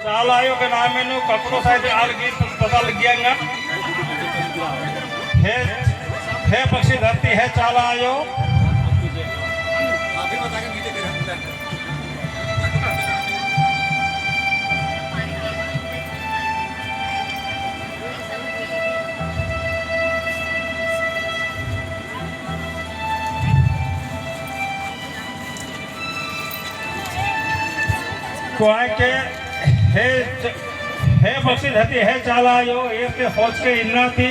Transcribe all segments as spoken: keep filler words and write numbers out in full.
चाला आयो के नामे नू ककड़ो शायद आल गीत पता लगिया गा। हे, हे बक्शी धरती, हे चाला आयो। कोहा के हे च-, हे बक्शी धरती, हे चाला आयो, एरके खोज के इन्ना ती,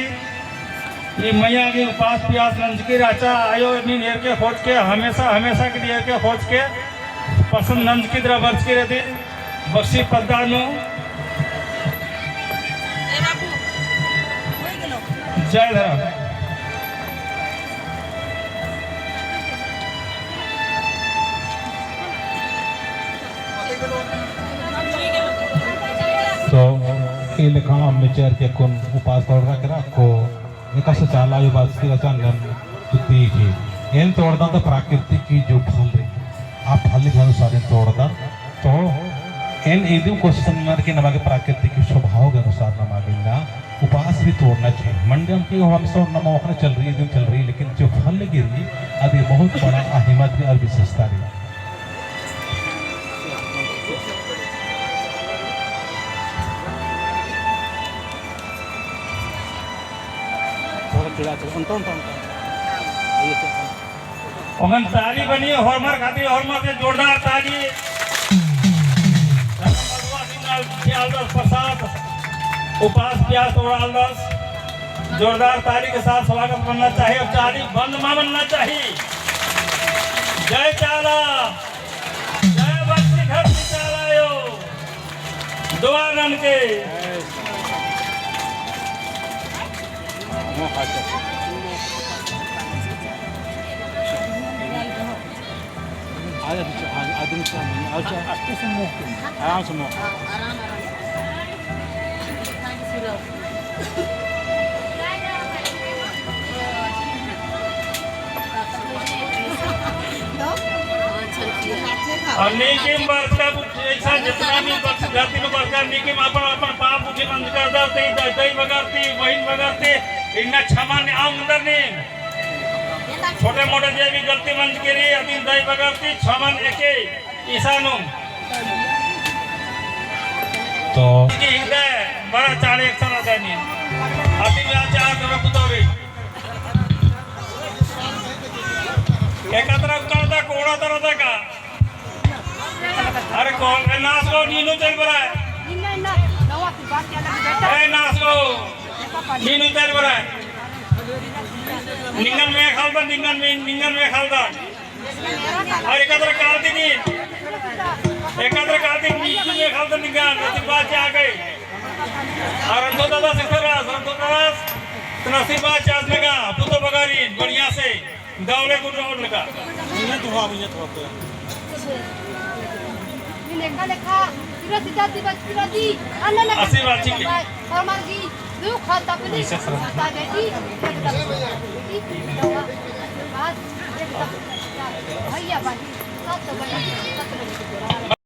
ई मइय्याँ गे उपास पियास नंजकी रहचा आयो, नीन एरके खोज के हमेशा, हमेशा के लिए एरके खोज के पसंद नंजकी दरा बरचकी रहती, बक्शी पद्दा नू। जय धरम। तो, ए लेखा अम्म एरके कुन उपास तोड़रा केरा को, एकासे चाला आयो बाचकी रहचा नन तो ठीक है। एन तोड़दन तो प्राकृतिक की जो फल रई, आ फल के अनुसार एन तोड़दन। तो एन इदिम कोशिश ननर कि नमा गे प्राकृतिक की स्वभाव के अनुसार नमा गे ना उपास भी तोड़ना चाहिए। मंडी अम्म की हमेशा नम्है ओखना चल रई, इदिम चल रई, लेकिन जो फल गे रई, अदी बहुत बड़ा अहमियत रई और विशेषता रई। थोड़ा पीड़ा चलो, अंत, अंत, अंत। आइए, चलो। ओंगन ताली बनी, होरमर खातिर, होरमर से जोरदार ताली। धर्म बबुआ सिंह जी आलदस प्रसाद, उपास पियास तोड़ालदस, जोरदार ताली के साथ स्वागत बनना चाहिए और ताली बंद मा बनना चाहिए। जय चाला, जय बक्शी धरती चाला आयो। दुआ ननके। आराम से मुँह। और नीकिम बरचका, जैसा जितना भी बक्स धरती में बरचका, नीकिम अपन, अपन पाप उठी मंजका दर ती, दई, दई बगरती, बहिन बगरती, इन्ना क्षमा ने आम अंदर ने। छोटे मोटे जे भी गलती मंजकी रई, अदिन दई बगरती, क्षमा ने एके। इसानुम। तो। कि हिंदे बड़ा चाले एक साल आता नहीं। अति भी आज चार दबे पुतौरी। एकत्र करता कोड़ा तरह का। अरे कौन है नास को नीनू चल बरा है। अरे नास को नीनू चल बरा है। निंगन में खालता, निंगन में, निंगन में खालता। और एकत्र कालती नी, एकत्र कालती नी, नीनू में खालता निंगन, नसीब बात आ गई। और रंधो दादा सिस्टर, रंधो दादा, तो नसीब बात आज लगा, पुतो बगारी, बढ़िया से, दौले गुड रोड लगा। इन्हें तो हुआ, इन्हें तो हुआ। इन्हें का लेखा, पूरा सीधा दिवस पूरा दी, अन्ना ना आशीर्वाद जी। और मर्जी, दुख और तकलीफ, ऐसा सर। माता बेटी, एकदम, बेटी, बस, एकदम, भैया भाई, सब तो बने, सब तो बने।